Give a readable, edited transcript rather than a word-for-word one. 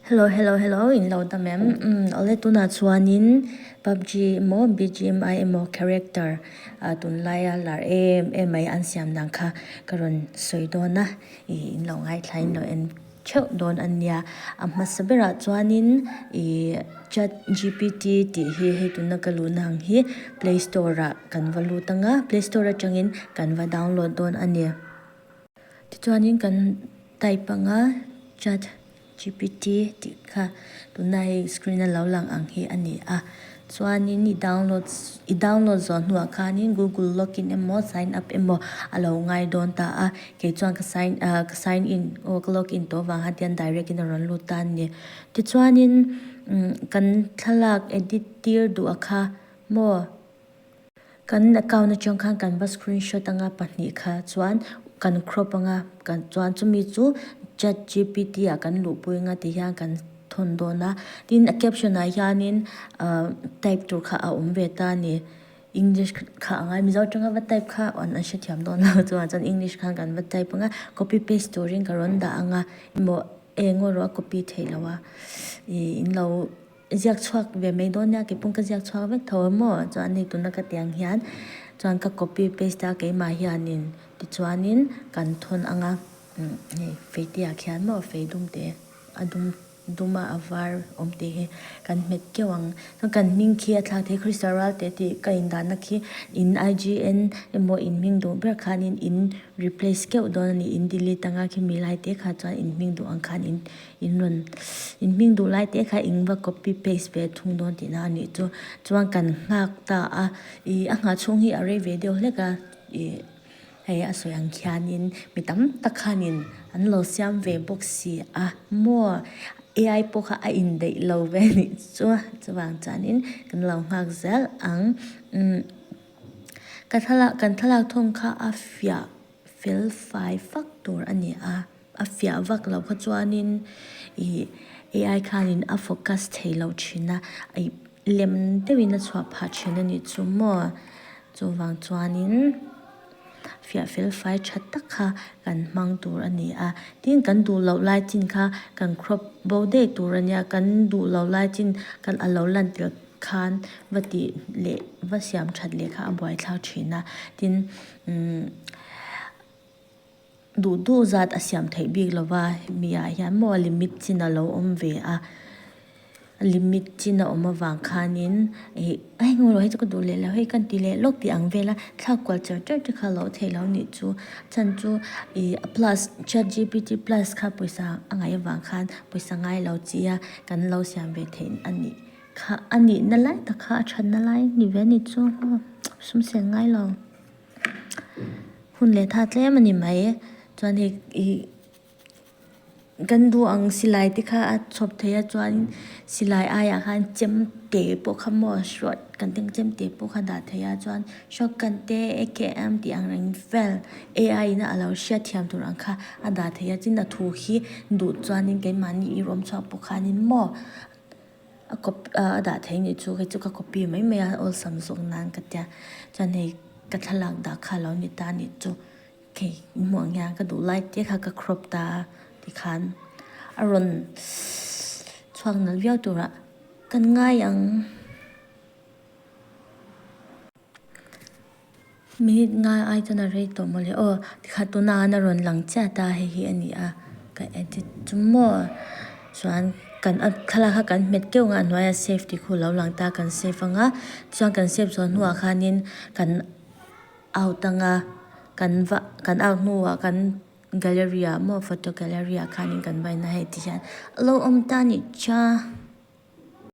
Hello hello hello in lo dam em umm awle tunah chuanin pubg emaw bgmi emaw character ah tunlaia lar em em mai an siam dan kha ka rawn sawi dawn a ih in lo ngaithla in lo en theuh dawn a nia a hmasa berah chuanin ih chat gpt tih hi hei tuna ka luhna ang hi play store ah kan va lut ang a play store atangin kan va download dawn a ni. Tichuanin kan type anga chat gpt tih kha tuna hei screen a lo lang ang hi a ni a chuanin i download i download zawh hnuah khanin google login emaw sign up emaw a lo ngai dawn ta a kei chuan ka sign ah ka sign in aw ka login tawh avang khan tian direct in a rawn lut ta a ni tichuanin umm kan thlalak edit tir duh a kha maw. Kan account atang khan kan va screenshot anga pahnih kha chuan kan crop anga kan chuan chumi chu chat gpt ah kan luhpui anga ti hian kan thawn dawn a tin a caption ah hianin ah type tur kha a awm ve ta a ni english kha a ngai mizo atanga va type kha an hrethiam dawn lo chuvang chuan english khan kan va type anga copy paste turin ka rawn dah anga emaw eng erawh a copy theih loh a ih in lo. Ziak chhuak ve mai dawn nia keipawh ka ziak chhuak vek tho a maw chuan hei tuna ka tih ang hian chuan ka copy paste a keimah hianin tichuanin kan thawn ang a hei fei te ah khian maw fei dum te a dum dum a a var awm tih hi kan hmet keuh ang chuan kan hming khi a thlak thei Krista Ralte tih ka indanna khi in IGN emaw in hming duh ber khanin in replace keuh dawn a ni in delete anga khimi lai te kha chuan in hming duh ang khan in. In rawn in hming duh lai te kha eng va copy paste ve thung dawn tihna a nih chu. Chuan kan nghak ta a, ih a nghah chhung hi a rei ve deuh hlek a, ih hei a sawi ang khianin mi tam tak khanin an lo siam ve bawk si a maw ai pawh kha a indaih lo ve a nih chu a, chuvang chuanin kan lo nghak zel ang. Umm ka thlalak kan thlalak thawng kha a fiah fel fai fak tur a ni a. A fiah vak loh kha chuanin ih ai khanin a focus thei lo thin a, ih lem deuhin a chhuah phah thin a nih chu maw. Chuvang chuanin fiah fel fai tha tak kha kan hmang tur a ni a, tin kan duh loh lai chin kha kan crop bo daih tur a nia, kan duh loh lai chin kan a lo lan tel khan va tih leh va siam that leh kha a buaithlak thin a, tin umm. Duh duh zat a siam theih bik lo va, mi ah hian maw limit chin a lo awm ve a, limit chin a awm avang khanin ih hei ngawi rawh hei chu ka duh leh lo hei ka ti leh lawk tih ang vel a thlak kual char char te kha a lo theih loh nih chu chhan chu ih a plus chat gpt plus kha pawisa a ngaih avang khan pawisa ngai lo chi a kan lo siam ve theih a nih kha a nihna lai tak kha a thatna lai ni ve a nih chu sum sel ngai lo. Hun leh tha tlem a ni mai chuan hei ih kan duh ang silai te kha a chhawp thei a chuan silai aiah khan chem te pawh kha maw hruat kan tih ang chem te pawh kha dah thei a chuan shotgun te AKM tih ang reng vel ai in a lo hriat thiam tur ang kha a dah thei a tin a thu hi duh chuanin keimahni i rawm chhuak pawh khanin maw. A copy a dah theih nih chu hei chu ka copy mai mai a awlsam zawk nan ka tia chuan hei ka thlalak dah kha a lo ni ta nih chu hei hmuh ang hian ka duh lai te kha ka crop ta a tikhan a rawn chhuak nalh viau turah kan ngai ang. Minute nga ai chuan a rei tawh mawle aw tikhan tunah khan a rawn lang chiah ta hei hi a ni a ka edit chu maw chuan kan a thlalak kha kan hmet keuh ang a a hnuaiah save tih khu a lo lang ta kan save ang a chuan kan save zawh hnuah khanin kan out ang a kan va kan out hnuah kan gallery ah maw photo gallery ah khanin kan va en a hei ti hian a lo awm ta a nih chu.